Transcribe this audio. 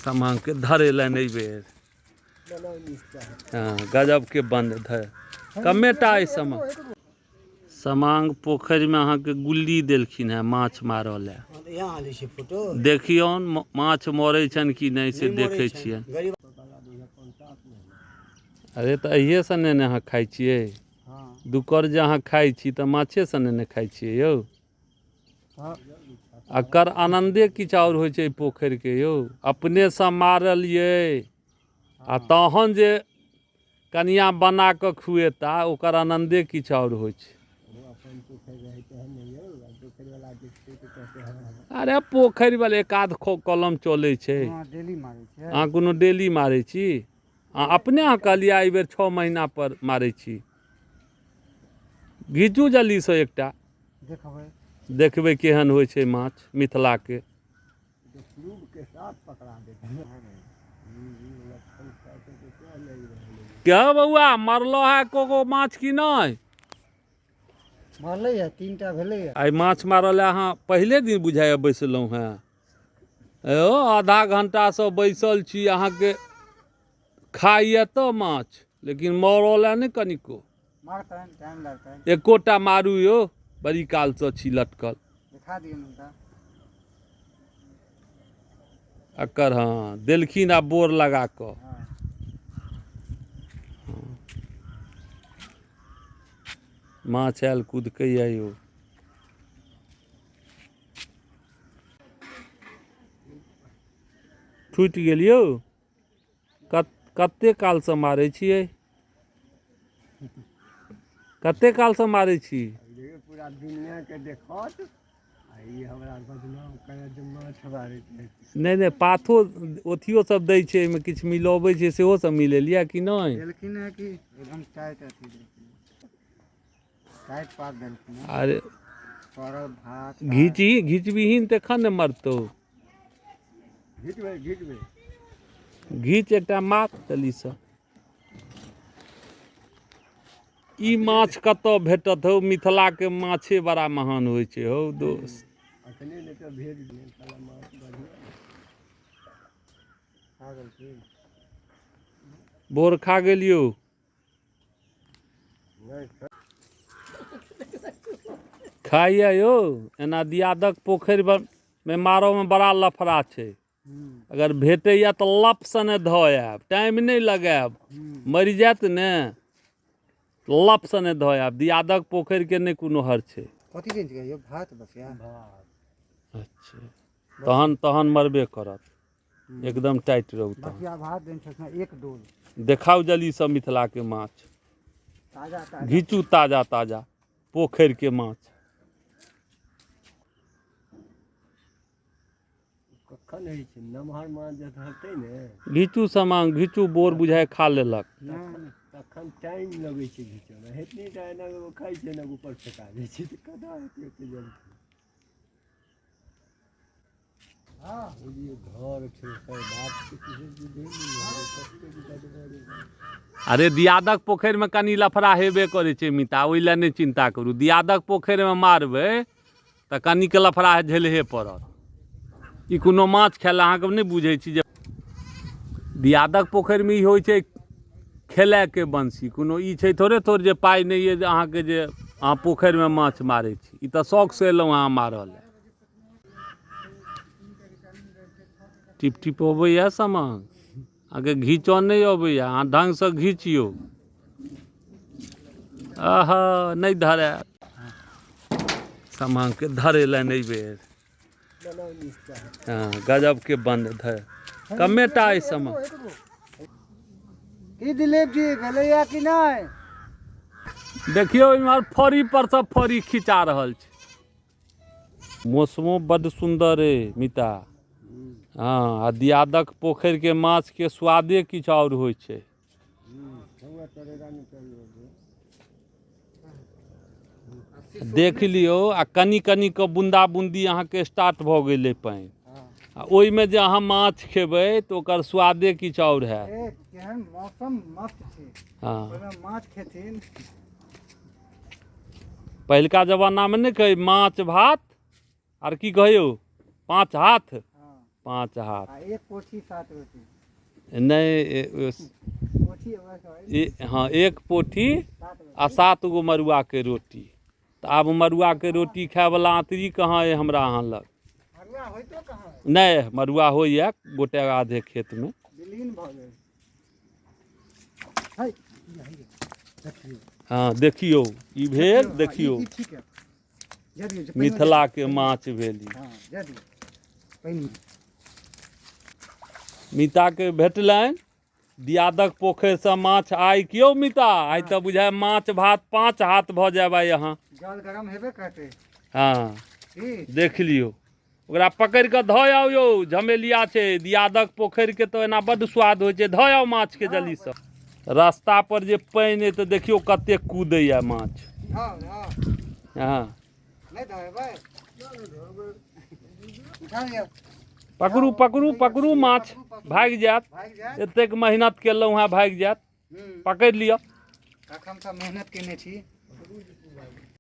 समांगके धरेलनि एहि बेर। हँ, गजबके बन्द धर कमेटा एहि समय। समांग पोखरिमे अहाँके गुल्ली देलखिन हेँ माछ मारऽ लए। देखियौन माछ मरै छनि कि नहि से देखै छियनि। अरे तऽ अहिएसँ ने ने अहाँ खाइ छियै। दुकर जे अहाँ खाइ छी तऽ माछेसँ ने ने खाइ छियै यौ। एकर आनन्दे किछु आओर होइ छै एहि पोखरिके यौ। अपनेसँ मारलियै आ तहन जे कनिआँ बना कऽ खुएता ओकर आनन्दे किछु आओर होइ छै। अरे पोखरि वाला एक आध कलम चलै छै। अहाँ कोनो डेली मारै छी? अहाँ अपने अहाँ कहलियै एहि बेर 6 महीना पर मारै छी। घीचू जल्दीसँ एकटा, देखबै केहन होइ छै माछ मिथिलाके। क्या बौआ मरलो है कोगो माछ कि नहि? मरलै है, 3टा भेलै है। आइ माछ मारऽ लए अहाँ पहिले दिन बुझाइए बैसलहुँ हेँ। यौ आधा घंटासँ बैसल छी, अहाँके खाइए तऽ माछ लेकिन मरल है नहि कनिको। एकोटा मारू यौ, बड़ी कालसँ छी लटकल। एकर हँ देलखिन आ बोर लगा कऽ। माछ आयल कुदकैया यौ। टूटि गेल यौ। कते कालसँ मारै छियै? कते कालसँ मारै छी? पूरा दुनिया के देखत आ ई हमरा बदनाम करत जे माछ मारैत रहै। नहि नहि, पाथो अथियो सब दै छै, एहिमे किछु मिलबै छै, सेहो सब मिलेलियै कि नहि? देलखिन है कि एकदम टाइट अथी देलखिन, टाइट पात देलखिन। अरे परल भात घीची घिचबिहीन तखन ने मरतौ। घिचबै घिचबै घीच एकटा मार जल्दीसँ। ई माछ कतऽ भेटत हौ? मिथिलाके माछे बड़ा महान होइ छै हौ दोस्त। अखने नहि तऽ भेज दियौ साला माछ बढ़िआँ। खा गेलखिन? बोर खा गेलियौ? खाइए यौ। एना दियादक पोखरि मे मारऽमे बड़ा लफड़ा छै। अगर भेटैया तऽ लप सने धऽ आयब, टाइम नहि लगायब, मरि जायत ने। लप सने धऽ आयब। दियादक पोखरिके नहि कोनो हर छै। कथी चीज कहियौ? भात बसिया। अच्छा, तहन तहन मरबे करत, एकदम टाइट रहू। तहन बसिया भात देन छलखिन एक डोल। देखाउ जल्दी सब मिथिलाके माछ। ताजा ताजा घीचू, ताजा ताजा पोखरिके माछ। कखन होइ छै नमहर माछ जब धरतै ने? घीचू सामान घीचू, बोर बुझाइ खा लेलक। तखन टाइम लगै छै घीचऽमे। हेतनी टा एना कऽ खाइ छै, एना ऊपर फेका जाइ छै तऽ कतऽ हेतै ओते जल्दी? घर छै ओकर बापके किछु बुझै नहि कतेक गड़बड़। अरे दियादक पोखरिमे कनि लफड़ा हेबे करै छै मिता, ओहि लए नहि चिन्ता करू। दियादक पोखरिमे मारबै तऽ कनिक लफड़ा झेलहे पड़त। ई कोनो माछ खाय लए अहाँके नहि बुझै छी जे दियादक पोखरिमे ई होइ छै खेलाइके बंसी। कोनो ई छै थोड़े थोड़ जे पाइ नहि अइ जे अहाँके जे अहाँ पोखरिमे माछ मारै छी। ई तऽ शौकसँ एलहुँ अहाँ मारऽ लए। टिप टिप अबैए सामान अहाँके घीचऽ नहि अबैए, अहाँ ढङ्गसँ घीचियौ। आहा, नहि धरायत समांगके धरेलनि एहि बेर। हँ, गजबके बन्द धर कमेटा एहि समय। की दिलीप जी, भेलैया कि नहि? देखियौ इम्हर फड़ी पर सब फड़ी खिचा रहल छै। मौसमो बड्ड सुन्दर अइ मिता। हँ, आ दियादक पोखरिके माछके स्वादे किछु आओर होइ छै। देख लियौ, आ कनि कनि कऽ बूंदा बूंदी अहाँके स्टार्ट भऽ गेलै पानि, आ ओहिमे जे अहाँ माछ खेबै तऽ ओकर स्वादे किछु आओर हैत। केहन मौसम मस्त छै। हँ, ओहिमे माछ खेथिन। पहिलका जमानामे नहि कहै माछ भात आर की कहियौ, 5 हाथ। 5 हाथ। आ एक पोठी 7 रोटी। नहि, पोठी हमरा सब हँ, एक पोठी 7 रोटी आ 7 गो मड़ुआके रोटी। तऽ आब मड़ुआके रोटी खायवला आँतरी कहाँ अइ हमरा अहाँ लग? मड़ुआ होइतो कहाँ? नहि, मड़ुआ होइए गोटे आधे खेतमे। विलीन भऽ गेल। है, देखियौ। हँ, देखियौ, ई भेल। हँ, देखियौ ई ठीक है। जा दियौ, जे पानिमे। मिथिलाके माछ भेल ई। हँ, जा दियौ पानिमे। मिताके भेटलनि दियादक पोखरिसँ माछ आइ। कियो मिता, आइ तऽ बुझाय माछ भात 5 हाथ भऽ जायब आइ अहाँ। जल गरम हेबे करतै। हँ। की देख लियौ, ओकरा पकड़ि कऽ धऽ आउ यौ। झमेलिया छै दियादक पोखरिके, तऽ एना बड्ड स्वाद होइ छै। धऽ आउ माछके जल्दीसँ। रास्ता पर जे पानि अइ तऽ देखियौ कते कूदैया माछ। हँ हँ। हँ। नहि धरेबै, उठा लिअ। पकड़ू पकड़ू पकड़ू, माछ भागि जायत। भागि जायत। एतेक मेहनत केलहुँ हेँ, भागि जायत। हूँ। पकड़ि लिअ। कखन तऽ मेहनत केने छी।